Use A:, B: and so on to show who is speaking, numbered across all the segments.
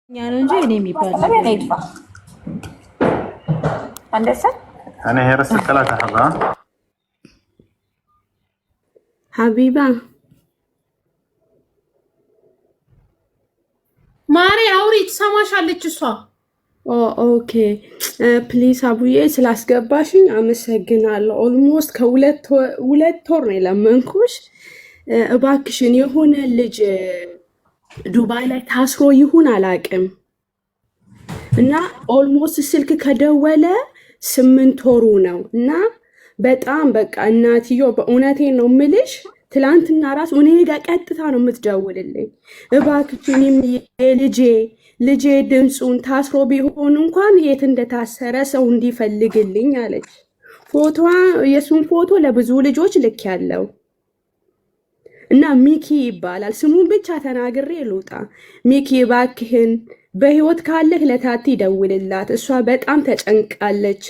A: እኛ ነው እንጂ እኔ የሚባል ነገር የለም።
B: هندسة
C: أنا هي رسل 3 حبة.
D: ሀቢባ
E: ማሬ አውሪ፣ ትሰማሻለች እሷ።
D: Okay, please አቡዬ ስላስገባሽኝ አመሰግናለሁ። Almost ከሁለት ወር ነው የለመንኩሽ። እባክሽን የሆነ ልጅ ዱባይ ላይ ታስሮ ይሁን አላቅም እና almost ስልክ ከደወለ 8 ወሩ ነው እና በጣም በቃ እናትዮ በእውነቴ ነው ምልሽ፣ ትላንትና ራሱ እኔ ጋር ቀጥታ ነው የምትደውልልኝ። እባክሽን ልጄ ልጄ ድምፁን ታስሮ ቢሆን እንኳን የት እንደታሰረ ሰው እንዲፈልግልኝ አለች። ፎቶዋ የእሱን ፎቶ ለብዙ ልጆች ልክ ያለው እና ሚኪ ይባላል። ስሙን ብቻ ተናግሬ ልውጣ። ሚኪ እባክህን በህይወት ካለህ ለታቲ ደውልላት፣ እሷ በጣም ተጨንቃለች።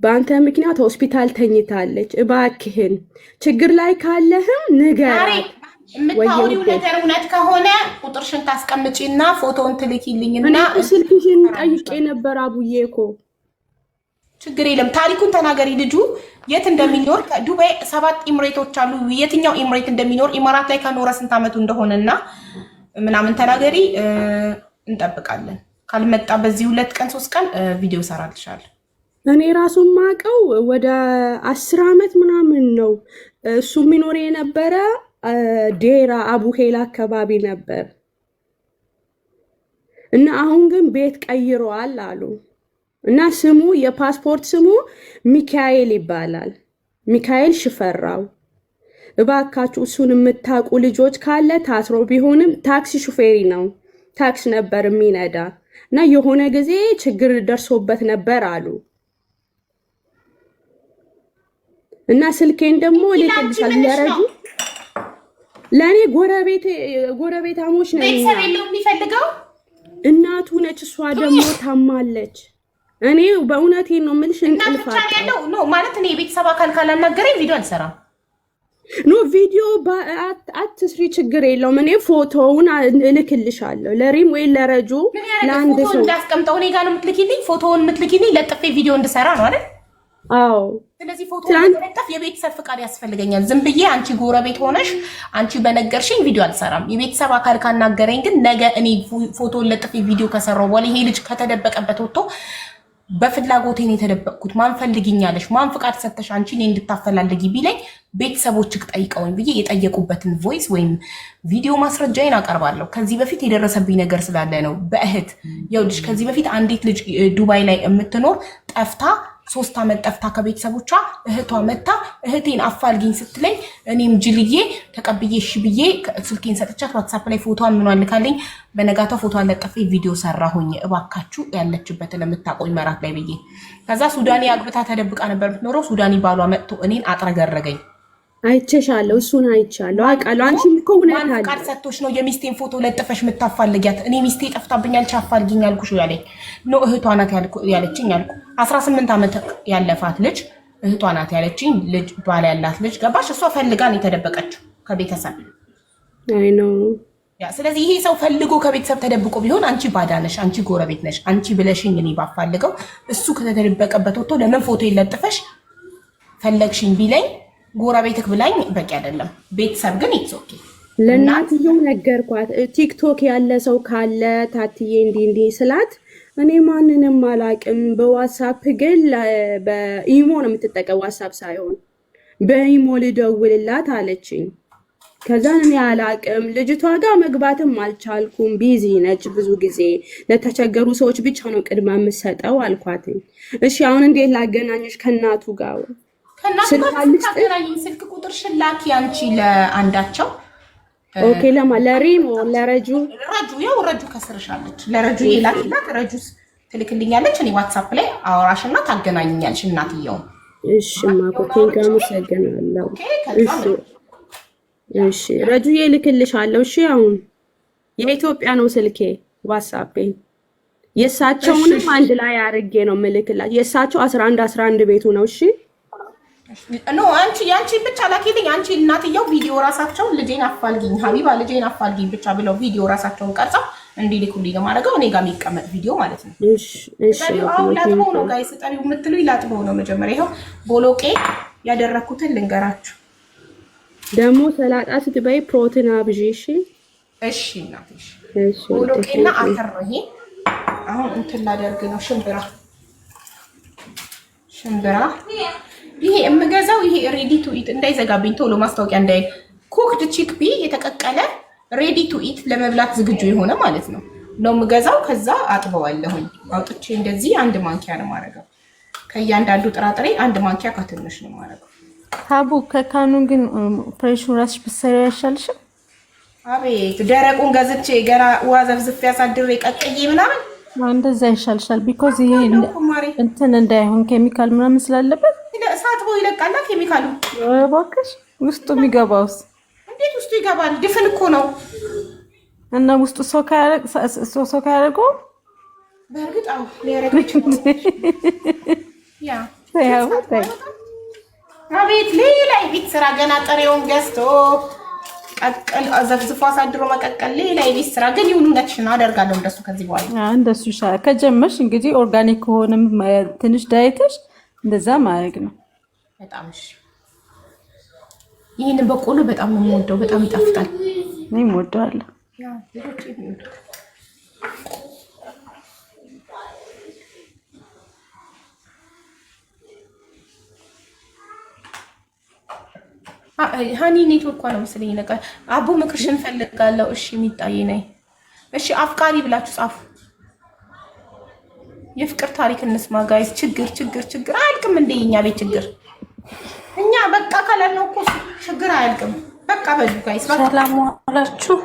D: በአንተ ምክንያት ሆስፒታል ተኝታለች። እባክህን ችግር ላይ ካለህም
E: ማሬ
D: ንገራት።
E: የምታወሪው ነገር እውነት ከሆነ ቁጥርሽን ታስቀምጪና ፎቶውን ትልኪልኝና
D: እኔ እኮ ስልክሽን ጠይቄ ነበር አቡዬ እኮ።
E: ችግር የለም። ታሪኩን ተናገሪ። ልጁ የት እንደሚኖር፣ ዱባይ 7 ኢምሬቶች አሉ። የትኛው ኢምሬት እንደሚኖር፣ ኢማራት ላይ ከኖረ ስንት ዓመቱ እንደሆነና ምናምን ተናገሪ። እንጠብቃለን። ካልመጣ በዚህ 2 ቀን 3 ቀን ቪዲዮ እሰራልሻለሁ።
D: እኔ ራሱ ማቀው ወደ 10 ዓመት ምናምን ነው። እሱ የሚኖር የነበረ ዴራ አቡሄላ አካባቢ ነበር እና አሁን ግን ቤት ቀይረዋል አሉ እና ስሙ የፓስፖርት ስሙ ሚካኤል ይባላል። ሚካኤል ሽፈራው። እባካችሁ እሱን የምታውቁ ልጆች ካለ ታስሮ ቢሆንም ታክሲ ሹፌሪ ነው፣ ታክሲ ነበር የሚነዳ እና የሆነ ጊዜ ችግር ደርሶበት ነበር አሉ እና ስልኬን ደግሞ
E: ለአንቺ
D: እልክልሻለሁ።
E: ምንሽ
D: ለረጁ
E: ነው?
D: ለእኔ ጎረቤት ጎረቤታሞች ነን እኛ።
E: ቤተሰብ የለውም የሚፈልገው?
D: እናቱ ነች፣ እሷ ደግሞ ታማለች። እኔ በእውነቴ ነው የምልሽ
E: እናት
D: እንቅልፍ
E: ብቻ ነው
D: አጣሁ።
E: ያለው? No ማለት እኔ የቤተሰብ አካል ካላናገረኝ ቪዲዮ አልሰራም።
D: No ቪዲዮ አትስሪ፣ ችግር የለውም። እኔ ፎቶውን እልክልሻለሁ ለሪም ወይ ለረጁ
E: ምን ያደርግ
D: ለአንድ
E: ፎቶውን
D: ሰው።
E: እንዳስቀምጠው እኔ ጋር ነው የምትልኪልኝ? ፎቶውን የምትልኪልኝ ለጥፌ ቪዲዮ እንድሰራ ነው አይደል?
D: አዎ
E: ስለዚህ ፎቶ
D: ትናንት
E: ለመለጠፍ የቤተሰብ ፍቃድ ያስፈልገኛል። ዝም ብዬ አንቺ ጎረቤት ሆነሽ አንቺ በነገርሽኝ ቪዲዮ አልሰራም። የቤተሰብ አካል ካናገረኝ ግን ነገ እኔ ፎቶን ለጥፌ ቪዲዮ ከሰራው በኋላ ይሄ ልጅ ከተደበቀበት ወጥቶ በፍላጎቴ ነው የተደበቅኩት፣ ማን ፈልጊኛለሽ፣ ማን ፍቃድ ሰተሽ አንቺ እኔ እንድታፈላልጊ ቢለኝ ቤተሰቦችህ ጠይቀውኝ ብዬ የጠየቁበትን voice ወይም ቪዲዮ ማስረጃዬን አቀርባለሁ። ከዚህ በፊት የደረሰብኝ ነገር ስላለ ነው። በእህት ይኸውልሽ፣ ከዚህ በፊት አንዲት ልጅ ዱባይ ላይ የምትኖር ጠፍታ 3 ዓመት ጠፍታ ከቤተሰቦቿ እህቷ መታ እህቴን አፋልጊኝ ስትለኝ እኔም ጅልዬ ተቀብዬ እሺ ብዬ ስልኬን ሰጥቻት ዋትሳፕ ላይ ፎቶዋን ምኗን ልካልኝ በነጋታው ፎቶዋን ለጥፌ ቪዲዮ ሰራሁኝ። እባካችሁ ያለችበትን የምታቆኝ መራት ላይ ብዬ። ከዛ ሱዳኒ አግብታ ተደብቃ ነበር የምትኖረው። ሱዳኒ ባሏ መጥቶ እኔን አጥረገረገኝ።
D: አይቼሻለሁ፣ እሱን አይቻለሁ፣ አውቃለሁ። አንቺም እኮ እውነት
E: ማን ፍቃድ
D: አለ።
E: ሰጥቶሽ ነው የሚስቴን ፎቶ ለጥፈሽ የምታፋልጊያት? እኔ ሚስቴ ጠፍታብኛለች አፋልጊኝ አልኩሽ ያለኝ። No እህቷ ናት ያለችኝ አልኩ። 18 ዓመት ያለፋት ልጅ እህቷ ናት ያለችኝ ልጅ ባል ያላት ልጅ ገባሽ? እሷ ፈልጋን የተደበቀችው ከቤተሰብ።
D: አይ ነው።
E: ያ ስለዚህ ይሄ ሰው ፈልጎ ከቤተሰብ ተደብቆ ቢሆን አንቺ ባዳ ነሽ፣ አንቺ ጎረቤት ነሽ፣ አንቺ ብለሽኝ እኔ ባፋልገው እሱ ከተደበቀበት ወጥቶ ለምን ፎቶ ይለጥፈሽ ፈለግሽኝ ቢለኝ ጎረቤትክ ብላኝ በቂ አይደለም። ቤተሰብ ግን it's okay።
D: ለእናትየው ነገርኳት። ቲክቶክ ያለ ሰው ካለ ታትዬ እንዲህ እንዲህ ስላት እኔ ማንንም አላቅም፣ በዋትሳፕ ግን በኢሞ ነው የምትጠቀም፣ ዋትሳፕ ሳይሆን በኢሞ ልደውልላት አለችኝ። ከዛን እኔ አላቅም፣ ልጅቷ ጋር መግባትም አልቻልኩም፣ busy ነች፣ ብዙ ጊዜ ለተቸገሩ ሰዎች ብቻ ነው ቅድማ የምሰጠው አልኳትኝ። እሺ አሁን እንዴት ላገናኘሽ ከእናቱ ጋር?
E: ከእናቱ
D: ስልክ
E: ጋር
D: አልስጥሽ?
E: ስታገናኝ ስልክ ቁጥርሽን ላኪ አንቺ ለአንዳቸው።
D: Okay፣ ለማ ለሪሞ ለረጁ?
E: ረጁ ያው ረጁ ከስርሻለች። ለረጁ የላኪላት ረጁስ ትልክልኛለች። እኔ ዋትሳፕ ላይ አወራሽና ታገናኝኛለሽ እናትየውን።
D: እሺ ማኮቴን ጋር አመሰግናለሁ።
E: Okay ከዛ
D: እሺ እሺ ረጁዬ እልክልሻለሁ። እሺ አሁን የኢትዮጵያ ነው ስልኬ ዋትሳፔ። የእሳቸውንም አንድ ላይ አድርጌ ነው ምልክላቸው። የእሳቸው 11 11 ቤቱ ነው። እሺ።
E: No አንቺ የአንቺ ብቻ ላኪልኝ። አንቺ እናትየው ቪዲዮ ራሳቸውን ልጄን አፋልጊኝ ሀቢባ ልጄን አፋልጊኝ ብቻ ብለው ቪዲዮ ራሳቸውን ቀርጸው እንዲልኩልኝ ነው የማደርገው። እኔ ጋር የሚቀመጥ ቪዲዮ ማለት ነው።
D: እሺ እሺ።
E: እጠቢው አሁን ላጥበው ነው guys፣ እጠቢው የምትሉኝ ላጥበው ነው መጀመሪያ። ይኸው ቦሎቄ ያደረኩትን ልንገራችሁ።
D: ደግሞ ሰላጣ ስትበይ ፕሮቲን አብዢ። እሺ።
E: እሺ እናቴ። እሺ።
D: እሺ።
E: ቦሎቄና አተር ነው ይሄ። አሁን እንትን ላደርግ ነው፣ ሽምብራ ሽምብራ። ይሄ የምገዛው ይሄ ready to eat እንዳይዘጋብኝ ቶሎ ማስታወቂያ እንዳይል፣ cooked chickpea፣ የተቀቀለ ready to eat፣ ለመብላት ዝግጁ የሆነ ማለት ነው ነው የምገዛው። ከዛ አጥበዋለሁኝ አውጥቼ፣ እንደዚህ አንድ ማንኪያ ነው የማደርገው። ከእያንዳንዱ ጥራጥሬ አንድ ማንኪያ ከትንሽ ነው የማደርገው።
A: ሀቡ፣ ከ can ኡ ግን fresh ኡ ራስሽ ብትሰሪ አይሻልሽም?
E: አቤት፣ ደረቁን ገዝቼ ገና ውሃ ዘፍዝፌ አሳድሬ ቀቅዬ ምናምን።
A: እንደዛ ይሻልሻል። Because ይሄ
E: ማሬ
A: እንትን እንዳይሆን፣ ኬሚካል ምናምን ስላለበት።
E: ሳጥቦ ይለቃላ ኬሚካሉ።
A: እባክሽ፣ ውስጡ የሚገባውስ?
E: እንዴት ውስጡ ይገባል? ድፍን እኮ ነው።
A: እና ውስጡ ሰው ካያደርገው።
E: በእርግጥ አዎ ሊያደርግ ይችላል። Yeah።
A: ተይ።
E: አቤት፣ ሌላ የቤት ስራ ገና፣ ጥሬውን ገዝቶ ቀቅል ዘፍዝፎ አሳድሮ መቀቀል ሌላ የቤት ስራ። ግን ይሁን፣ እውነትሽን ነው፣ አደርጋለሁ እንደሱ ከዚህ በኋላ።
A: እንደሱ ይሻላል። ከጀመርሽ እንግዲህ organic ከሆነም ትንሽ diet ሽ እንደዛ ማድረግ ነው።
E: በጣም እሺ። ይህንን በቆሎ በጣም ነው የምወደው። በጣም ይጣፍጣል።
A: እኔም እወደዋለሁ።
E: Yeah፣ ልጆች የሚወዱት። ሀኒ ኔትወርኳ ነው መሰለኝ ይለቃል። አቦ ምክርሽን እፈልጋለሁ። እሺ የሚጣይ ነኝ። እሺ አፍቃሪ ብላችሁ ጻፉ። የፍቅር ታሪክ እንስማ guys። ችግር ችግር ችግር አያልቅም እንደ የኛ ቤት ችግር። እኛ በቃ ካላልነው እኮ ችግር አያልቅም። በቃ በሉ guys። በቃ።
B: ሰላም ዋላችሁ።